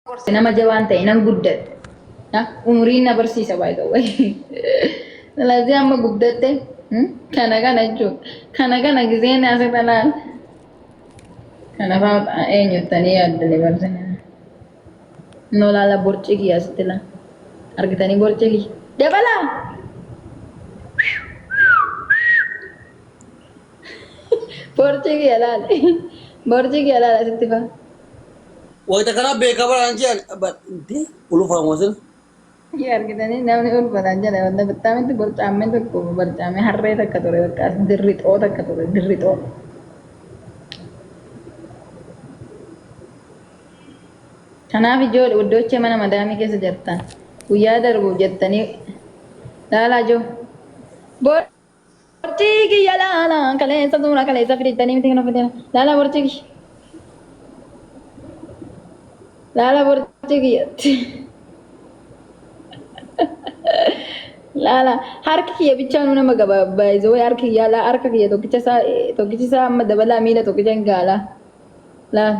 Nama jabaan ta'e nan guddadhe. Umriin na barsiisa by the way. ስለዚህ amma guddatte kana kana jechuudha. Kana kana giseen asirra laal. Kana fa'aa eenyuttanii yaaddanii barsina. No laala borcii kiyya asitti laal. Argitanii borcii kiyya. Dabalaa! Borcii kiyya laal. Borcii kiyya laal asitti fa'a. Wayita kana beekaa baraan jedhan indee ulufaa moosin. Kiyya argitanii namni ulfataan jedha wanta bittaamitti borcaammee tokko borcaammee harree takka ture bakka as dirrixoo takka ture dirrixoo. Kanaaf ijoollee iddoochee mana madaamii keessa jirtan guyyaa darbu jettanii laalaa jiru. Borcii kiyya laalaa kaleessa suuraa kaleessa fidettanii miti kan ofitti laalaa borcii kiyya. Laalaa borcii kiyyatti. Laalaa harki kiyya bichaanuu nama gabaabaa way harki kiyya laa harka kiyya tokkicha isaa tokkichi isaa amma dabalaa miila tokkicha hin gaalaa. Laal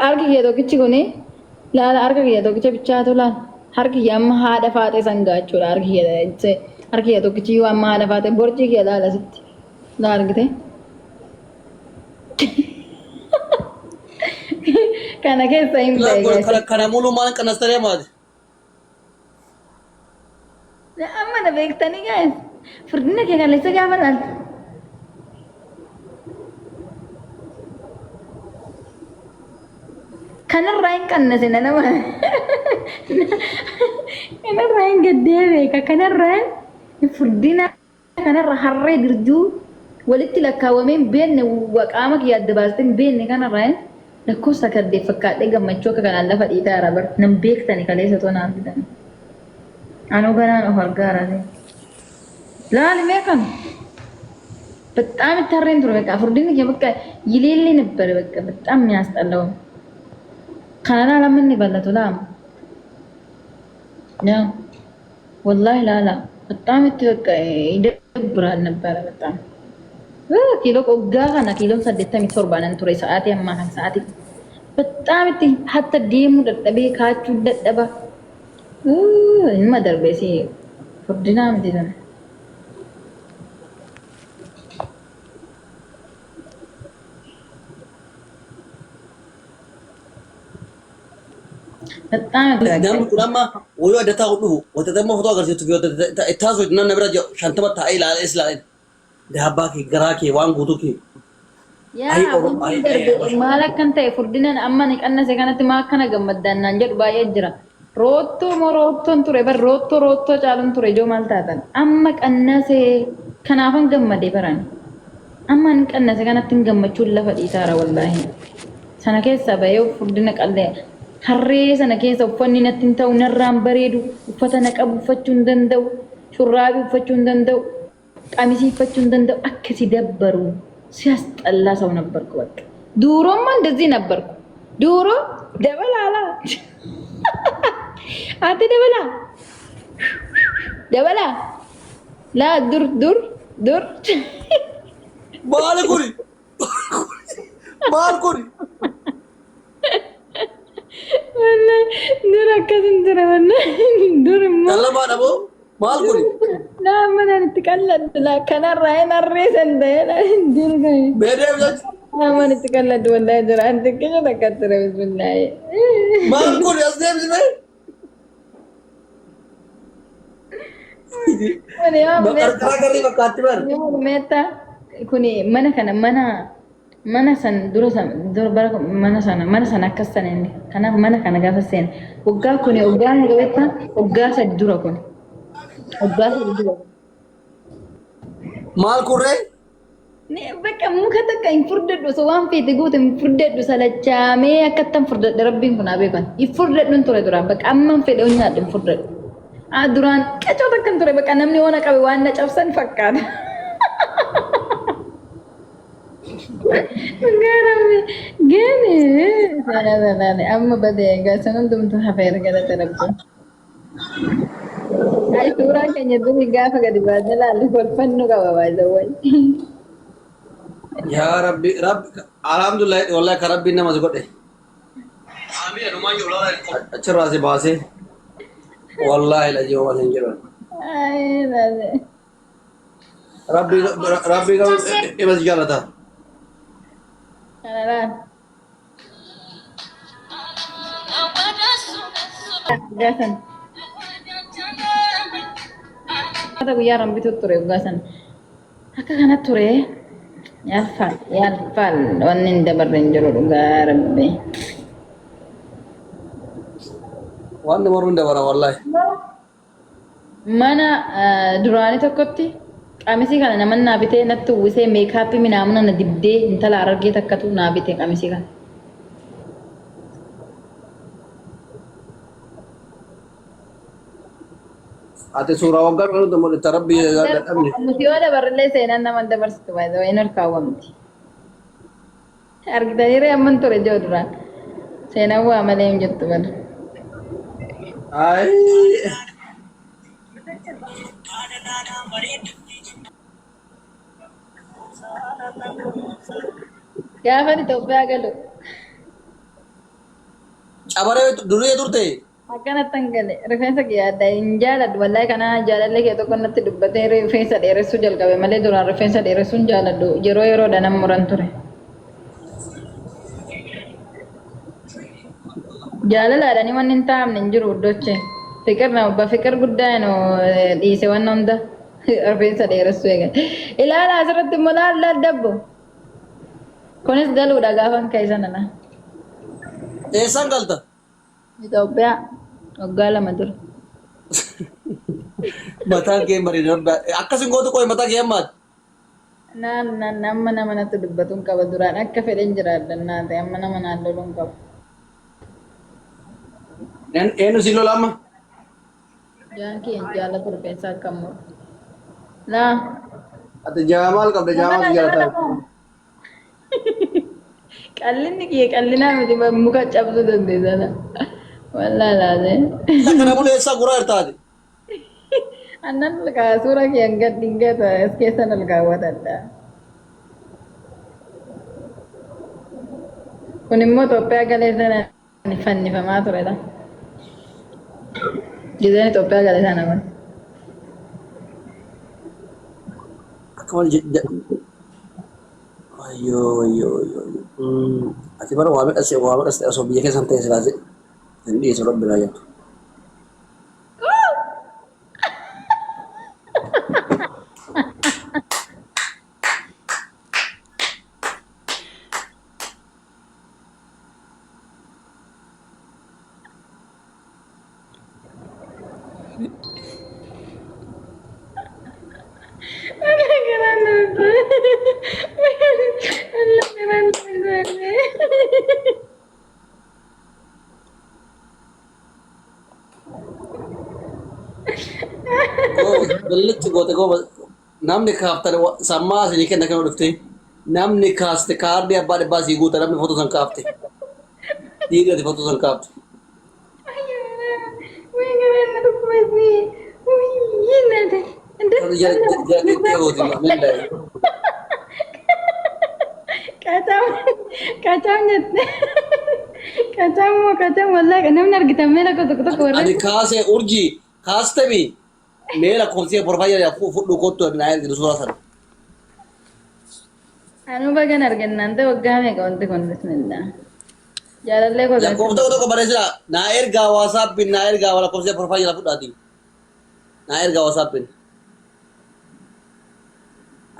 harki kiyya tokkichi kuni laala harka kiyya tokkicha bichaatu laal harki kiyya amma haadha faaxee san gaachuudha harki kiyya harki kiyya tokkichi yoo amma haadha faaxee borcii kiyya laala asitti laa argite. Kana keessa hin ba'e. Kana kana mulu maal qanastaree maati? Amma na beektanii guys. Furdina kee kaleessa gaafa laaltu. Kanarraa hin qannase na nama. Kanarraa hin gaddee beeka. Kanarraa hin furdina kanarra harree dirjuu walitti lakkaawwamee hin beekne qaama kiyya adda baastee hin beekne kanarraa lakkoofsa saddeet fakkaadhee gammachuu akka kanaan lafa dhiitaa jira bar nan beektani kaleessa otoo na argitani. Anuu ganaan of argaa jira. Laali mee kan በጣም itti ture በቃ furdinni kee በቃ ይሌለ ነበር በቃ በጣም የሚያስጠላው kana laala manni bal'atu laama. ያ ወላሂ ላላ በጣም itti በቃ ይደብራል ነበረ በጣም kiiloo waggaa kana kiiloon 87 nan ture sa'aatii ammaa kan sa'aatii በጣም itti hatta deemuu dadhabee kaachuu dadhaba ilma darbee si furdinaa miti sana. በጣም Namni kun amma wayii adda taa'u dhufu wanta amma footoo agarsiiftu fi wanta itti haasoftu namni bira 50 taa'ee ilaalee ilaalee. Abbaa kee garaa kee waan guutuu kee. Yaa maal akkan ta'e furdinan amma ni qannase kanatti maa akkana gammaddaan naan jedhu baay'ee jira. Roottoo moo roottoon ture bar roottoo roottoo caaluun ture ijoo maal taatan amma qannase kanaafan gammade baran amma ni qannase kanatti hin gammachuun lafa dhiitaara wallaahi. Sana keessaa bahee furdina qallee harree sana keessa uffanni natti hin ta'u narraan bareedu uffata na qabu uffachuu hin danda'u shurraabii uffachuu hin danda'u qamisii uffachuu hin danda'u akka si dabbaru ሲያስጠላ ሰው ነበርኩ። በቃ ድሮማ እንደዚህ ነበርኩ። ድሮ ደበላላ አንተ ደበላ ደበላ ላ ዱር ዱር ዱር Maal kuni? Maal kuni? ወላሂ ዱር akkasin ture ወላሂ ዱርማ Dallamaadha moo? Maal kuni? Nama itti qalladhu laa kanarraa hin harree san ta'e dur Mee deemsa. Nama itti qalladhu wallahi jira an xiqqisho takka ture bismillaahi. Maal kuni as deemsi mee? Kuni yoo Qarqara garrii fakkaatti bar. meetta kuni mana kana mana mana san dura san dura bara mana sana akkas sana inni kanaaf mana kana gaafa seene waggaa kuni waggaa meeqa beektaa waggaa 3 dura kun waggaa 3 dura. Maal kurree? Bakka muka takka hin furdadhu osoo waan feete goote hin furdadhu salachaamee akkattan furdadhe rabbiin kun haa beekan. Hin furdadhu ture duraan bakka amman fedhe nyaadhu hin furdadhu. Duraan qacoo takka hin ture bakka namni waan qabe waan na cabsan fakkaata. Gaarame gani sana sana amma badee egaa san hundumtu hafeera galata rabbi. Ay suuraa keenya durii gaafa gadi baasnee ilaallu kolfannu qaba baay'ee. Yaa Rabbi, Rabbi, alhamdulillah, wallahi ka Rabbiin nama si godhe. Achirraa si baasee. Wallaahi lajii waan hin jedhan. Ay, laale. Rabbi rabbi garuu dhibba si jaalata. Kana laal. Waggaa sana. Uffata guyyaa irraan bituu ture waggaa sana. Akka kana ture. Yaalfaal yaalfaal wanni hin dabarre hin jiru dhugaa rabbi. Waan dabarru hin dabara wallaahi. Mana duraanii tokkotti qamisii kana naman naa bitee natti uwwisee meekaappii minaamuna na dibdee intala Harargee takkatu naa bite qamisii kana. Ati suuraa waggaa dhufa nutti mul'ista rabbi dadhabne. Nuti yoo dabarrellee seenaan nama hin dabarsitu baay'ee wayin ol kaawwamti. Argitaniiree amman ture joo duraan. Seenaan waa malee hin jettu bala. Ayi. Gaafan Itoophiyaa galu. Cabaree durii turte. Akkanattan gale rifeensa kiyya adda hin jaaladhu wallahi kana jaalalli kee tokko natti dubbatee rifeensa dheeressuu jalqabe malee duraan rifeensa dheeressuu hin jaaladhu yeroo yeroodhaan nan muran ture. Jaalalaadhaan wanni hin taa'amne hin jiru iddoche. Fiqir na bafiqir guddaa nu dhiise waan hunda rifeensa dheeressuu eegale. Ilaala asirratti immoo laal laal dabbo. Kunis galuudha gaafan ka'e sana la. Eessaan galta? Itoophiyaa waggaa 2 dura. Mataan kee bareeda rabbi. Akkas hin gootu qoy mataa kee ammaati. Naan naan amma nama natti dubbatuun qaba duraan akka fedhen jiraadha naa ta'e amma nama naan loluun qaba. Eenyu si lola amma? Jaan kee hin jaallatu rifeensa akka muru. Laa. Ati jaamaal qabda jaamaal si jaallata. Qallinni kiyya qallinaa miti muka cabsuu dandeessa. Wallaa laazee. Isa kana bulu eessaa guraa jirtaati? Annan ol kaa suura kiyya hin gad hin gata as keessan ol kaawwatadha. Kun immoo Itoophiyaa galee sana fannifamaa turedha. Gizeen Itoophiyaa gale sana kun. Akka malee Ayyoo ayyoo ayyoo. ayyoo. Ati bara waa midhase waa midhaste osoo biyya keessan ta'e silaase hin dhiisu rabbi naa jettu. Billichi goote gooba namni kaaftan sammaa isinii kenna kennu dhuftee namni kaaste kaardii abbaa dhibbaa sii guuta namni foto san kaafte. Dhiirri ati foto san kaafte. Qacaam jette. Qacaam moo qacaam wallaahi namni argitan mee lakko tokko tokko warra. Ani kaasee urjii kaastemi mee lakkoofsi porfaayilii fudhu kottu naa ergitu suuraa sana. Anuu bagan argannaan ta'e waggaa meeqa wanti kun bismillah. Jaalallee koo Lakkoofsa tokko tokko barreessina naa ergaa waasaappiin naa ergaa lakkoofsa porfaayilii fudhaati. Naa ergaa waasaappiin.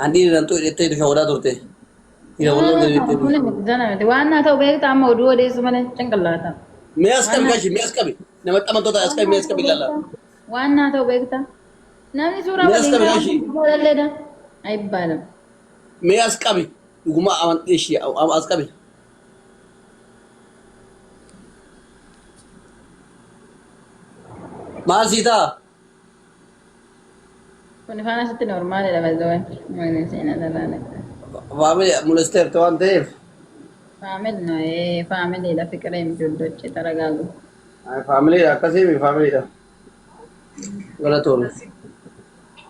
An dhiirri nan xu'e jettee nu shawwadaa turte. Dhiira wal loltee jettee. Kun miti sana miti. Waan naa ta'u beekta amma oduu odeessu malee cinqillaata. Mee as qabi gashi mee as qabi. Nama amantoota as qabi mee as qabi ilaala. Waan naa ta'u beekta. Namni suuraa Mee as waliin qabi ka'u gashi. jaalalleedha. Ayibbaalam. Mee as qabi. Dhuguma amantii ishii as qabi. Maal sii ta'a? Kun ifaan asitti normaalidha bazzawwan. Wayne seenaa dalaala. Faamili mul'isteerti waan ta'eef. Faamil no ee faamiliidha fiqiree miti uddoche taragaagu. Faamiliidha akkasii mi faamiliidha. Galatoome.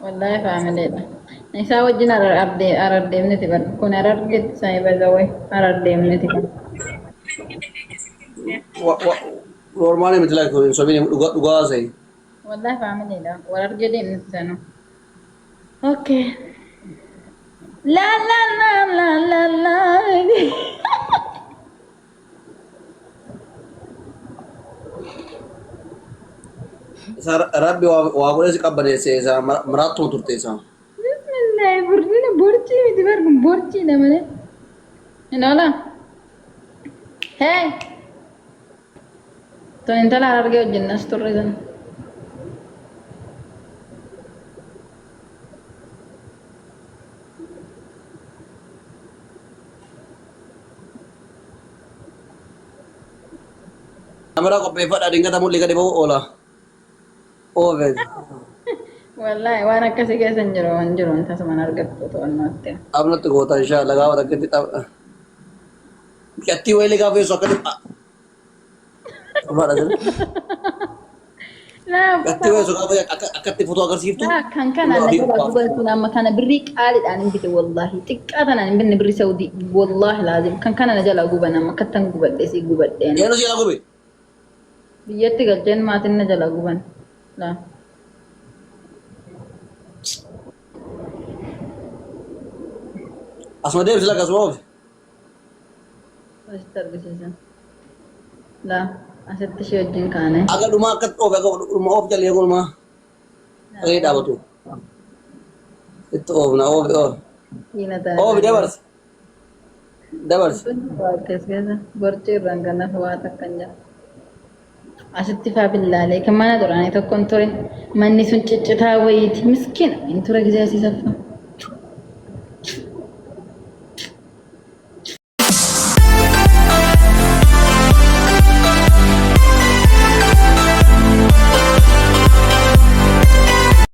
Wallahi faamiliidha. Isaa wajjin harar deemniti bar kun harar geetti saayii bazzawwan harar deemniti kun. Normaalii miti laakki hin sobiin dhugaa dhugaa sa'i. Wallahi faamiliidha. Wal argee deemni sanuu. Okay. La la la la la la. Isa rabbi waa godhee si qabbaneesse isa maraattuu turte isa. Bismillah furdina borcii miti bar kun borciidha malee. Hin oola. Hey. Tun intala harargee wajjin as turre sana. Kaameraa qopheeffadhaa dingata mul'i gadi ba'u oola. Oofeet. Wallahi waan akkasii keessa hin jiru hin jiru tasuma hin argattu to'annootti. Abnatti goota inshaalla gaafa rakkitti tapha. Cattii wayilee gaafa yeessu akkatti. Dhugaadha jira. Laa Cattii wayilee gaafa akkatti footoo agarsiiftu. Laa kan kana na jalaa guban sun amma kana birrii qaaliidhaan hin bite wallahi xiqqaa tanaan hin binne birrii saudii wallahi laazim kan kana na jalaa guban amma akkattan gubadhe si gubadheen. Eenyu si jalaa gube? Biyyatti galcheen maatiin na jalaa guban. Laa. Asuma deebisi lakka asuma oofi. Asitti argisiisan. Laa asitti ishee wajjin kaane. Aga dhumaa akkatti oofe aga dhumaa oof jallee dhumaa. Aga dhaabatu. Itti oofna oofi oofi. Diina taate. Oofi dabarsi. Dabarsi. Waaqes keessa borcii irraan kan hafe waa takka hin jiru. Asitti faa billaalee kan mana duraanii tokkoon ture. Manni sun ciccitaa wayiiti. Miskiina hin ture gisee asii saffaa.